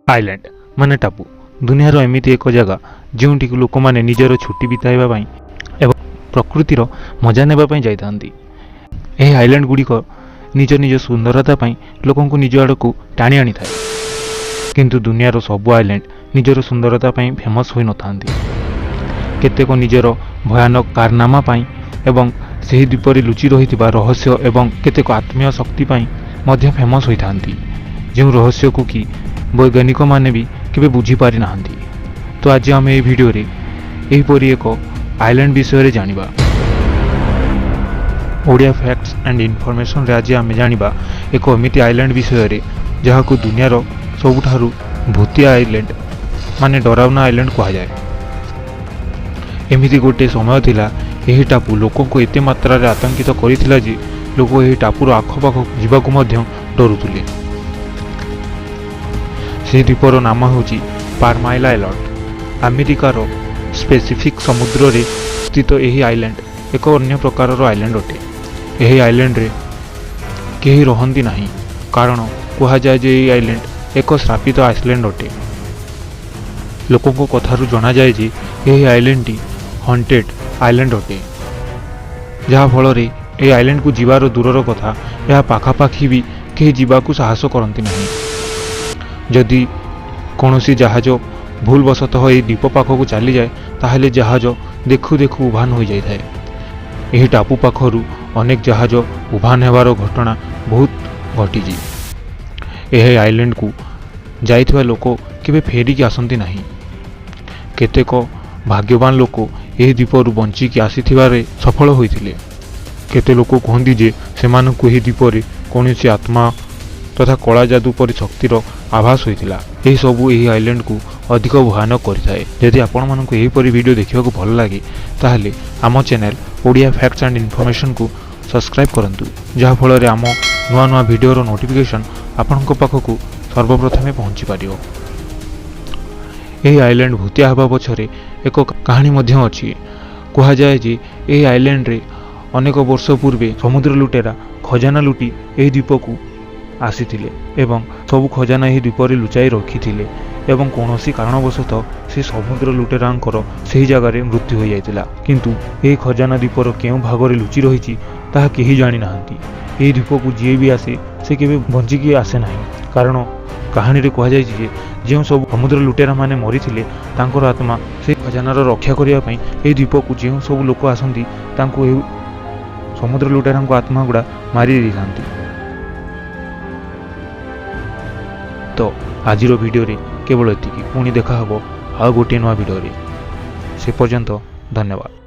Island ମାନେ ଟାପୁ। ଦୁନିଆର ଏମିତି ଏକ ଜାଗା, ଯେଉଁଠିକୁ ଲୋକମାନେ ନିଜର ଛୁଟି ବିତାଇବା ପାଇଁ ଏବଂ ପ୍ରକୃତିର ମଜା ନେବା ପାଇଁ ଯାଇଥାନ୍ତି। ଏହି ଆଇଲ୍ୟାଣ୍ଡ ଗୁଡ଼ିକ ନିଜ ନିଜ ସୁନ୍ଦରତା ପାଇଁ ଲୋକଙ୍କୁ ନିଜ ଆଡ଼କୁ ଟାଣି ଆଣିଥାଏ। କିନ୍ତୁ ଦୁନିଆର ସବୁ ଆଇଲ୍ୟାଣ୍ଡ ନିଜର ସୁନ୍ଦରତା ପାଇଁ ଫେମସ୍ ହୋଇନଥାନ୍ତି। କେତେକ ନିଜର ଭୟାନକ କାରନାମା ପାଇଁ ଏବଂ ସେହି ଦ୍ୱୀପରେ ଲୁଚି ରହିଥିବା ରହସ୍ୟ ଏବଂ କେତେକ ଆତ୍ମୀୟ ଶକ୍ତି ପାଇଁ ମଧ୍ୟ ଫେମସ୍ ହୋଇଥାନ୍ତି, ଯେଉଁ ରହସ୍ୟକୁ କି ବୈଜ୍ଞାନିକମାନେ ବି କେବେ ବୁଝିପାରିନାହାନ୍ତି। ତ ଆଜି ଆମେ ଏହି ଭିଡ଼ିଓରେ ଏହିପରି ଏକ ଆଇଲ୍ୟାଣ୍ଡ ବିଷୟରେ ଜାଣିବା। ଓଡ଼ିଆ ଫ୍ୟାକ୍ଟସ୍ ଆଣ୍ଡ ଇନଫର୍ମେସନରେ ଆଜି ଆମେ ଜାଣିବା ଏକ ଏମିତି ଆଇଲ୍ୟାଣ୍ଡ ବିଷୟରେ, ଯାହାକୁ ଦୁନିଆର ସବୁଠାରୁ ଭୂତିଆ ଆଇଲ୍ୟାଣ୍ଡ ମାନେ ଡରାବନା ଆଇଲ୍ୟାଣ୍ଡ କୁହାଯାଏ। ଏମିତି ଗୋଟିଏ ସମୟ ଥିଲା, ଏହି ଟାପୁ ଲୋକଙ୍କୁ ଏତେ ମାତ୍ରାରେ ଆତଙ୍କିତ କରିଥିଲା ଯେ ଲୋକ ଏହି ଟାପୁର ଆଖପାଖ ଯିବାକୁ ମଧ୍ୟ ଡରୁଥିଲେ। ସେହି ଦ୍ୱୀପର ନାମ ହେଉଛି ପାରମାଇଲା ଆଇଲ୍ୟାଣ୍ଡ। ଆମେରିକାର ପେସିଫିକ୍ ସମୁଦ୍ରରେ ସ୍ଥିତ ଏହି ଆଇଲ୍ୟାଣ୍ଡ ଏକ ଅନ୍ୟ ପ୍ରକାରର ଆଇଲ୍ୟାଣ୍ଡ ଅଟେ। ଏହି ଆଇଲ୍ୟାଣ୍ଡରେ କେହି ରହନ୍ତି ନାହିଁ, କାରଣ କୁହାଯାଏ ଯେ ଏହି ଆଇଲ୍ୟାଣ୍ଡ ଏକ ଶ୍ରାପିତ ଆଇଲ୍ୟାଣ୍ଡ ଅଟେ। ଲୋକଙ୍କ କଥାରୁ ଜଣାଯାଏ ଯେ ଏହି ଆଇଲ୍ୟାଣ୍ଡଟି ହଣ୍ଟେଡ୍ ଆଇଲ୍ୟାଣ୍ଡ ଅଟେ, ଯାହାଫଳରେ ଏହି ଆଇଲ୍ୟାଣ୍ଡକୁ ଯିବାର ଦୂରର କଥା, ଏହା ପାଖାପାଖି ବି କେହି ଯିବାକୁ ସାହସ କରନ୍ତି ନାହିଁ। ଯଦି କୌଣସି ଜାହାଜ ଭୁଲବଶତଃ ଏହି ଦ୍ୱୀପ ପାଖକୁ ଚାଲିଯାଏ, ତାହେଲେ ଜାହାଜ ଦେଖୁ ଦେଖୁ ଉଭାନ ହୋଇଯାଇଥାଏ। ଏହି ଟାପୁ ପାଖରୁ ଅନେକ ଜାହାଜ ଉଭାନ ହେବାର ଘଟଣା ବହୁତ ଘଟିଛି। ଏହି ଆଇଲ୍ୟାଣ୍ଡକୁ ଯାଇଥିବା ଲୋକ କେବେ ଫେରିକି ଆସନ୍ତି ନାହିଁ। କେତେକ ଭାଗ୍ୟବାନ ଲୋକ ଏହି ଦ୍ୱୀପରୁ ବଞ୍ଚିକି ଆସିଥିବାରେ ସଫଳ ହୋଇଥିଲେ। କେତେ ଲୋକ କୁହନ୍ତି ଯେ ସେମାନଙ୍କୁ ଏହି ଦ୍ୱୀପରେ କୌଣସି ଆତ୍ମା ତଥା କଳା ଯାଦୁ ପରି ଶକ୍ତିର ଆଭାସ ହୋଇଥିଲା। ଏହିସବୁ ଏହି ଆଇଲ୍ୟାଣ୍ଡକୁ ଅଧିକ ଭୟାନକ କରିଥାଏ। ଯଦି ଆପଣମାନଙ୍କୁ ଏହିପରି ଭିଡ଼ିଓ ଦେଖିବାକୁ ଭଲ ଲାଗେ, ତାହେଲେ ଆମ ଚ୍ୟାନେଲ୍ ଓଡ଼ିଆ ଫ୍ୟାକ୍ଟସ୍ ଆଣ୍ଡ ଇନଫର୍ମେସନକୁ ସବସ୍କ୍ରାଇବ୍ କରନ୍ତୁ, ଯାହାଫଳରେ ଆମ ନୂଆ ନୂଆ ଭିଡ଼ିଓର ନୋଟିଫିକେସନ୍ ଆପଣଙ୍କ ପାଖକୁ ସର୍ବପ୍ରଥମେ ପହଞ୍ଚି ପାରିବ। ଏହି ଆଇଲ୍ୟାଣ୍ଡ ଭୂତିଆ ହେବା ପଛରେ ଏକ କାହାଣୀ ମଧ୍ୟ ଅଛି। କୁହାଯାଏ ଯେ ଏହି ଆଇଲ୍ୟାଣ୍ଡରେ ଅନେକ ବର୍ଷ ପୂର୍ବେ ସମୁଦ୍ର ଲୁଟେରା ଖଜାନା ଲୁଟି ଏହି ଦ୍ୱୀପକୁ ଆସିଥିଲେ ଏବଂ ସବୁ ଖଜାନା ଏହି ଦ୍ୱୀପରେ ଲୁଚାଇ ରଖିଥିଲେ ଏବଂ କୌଣସି କାରଣବଶତଃ ସେ ସମୁଦ୍ର ଲୁଟେରାଙ୍କର ସେହି ଜାଗାରେ ମୃତ୍ୟୁ ହୋଇଯାଇଥିଲା। କିନ୍ତୁ ଏହି ଖଜାନା ଦ୍ୱୀପର କେଉଁ ଭାଗରେ ଲୁଚି ରହିଛି, ତାହା କେହି ଜାଣିନାହାନ୍ତି। ଏହି ଦ୍ୱୀପକୁ ଯିଏ ବି ଆସେ, ସେ କେବେ ବଞ୍ଚିକି ଆସେ ନାହିଁ, କାରଣ କାହାଣୀରେ କୁହାଯାଇଛି ଯେ ଯେଉଁ ସବୁ ସମୁଦ୍ର ଲୁଟେରାମାନେ ମରିଥିଲେ, ତାଙ୍କର ଆତ୍ମା ସେହି ଖଜାନାର ରକ୍ଷା କରିବା ପାଇଁ ଏହି ଦ୍ୱୀପକୁ ଯେଉଁ ସବୁ ଲୋକ ଆସନ୍ତି, ତାଙ୍କୁ ଏହି ସମୁଦ୍ର ଲୁଟେରାଙ୍କ ଆତ୍ମା ଗୁଡ଼ା ମାରି ଦେଇଥାନ୍ତି। ତ ଆଜିର ଭିଡ଼ିଓରେ କେବଳ ଏତିକି। ପୁଣି ଦେଖା ହେବ ଆଉ ଗୋଟିଏ ନୂଆ ଭିଡ଼ିଓରେ। ସେ ପର୍ଯ୍ୟନ୍ତ ଧନ୍ୟବାଦ।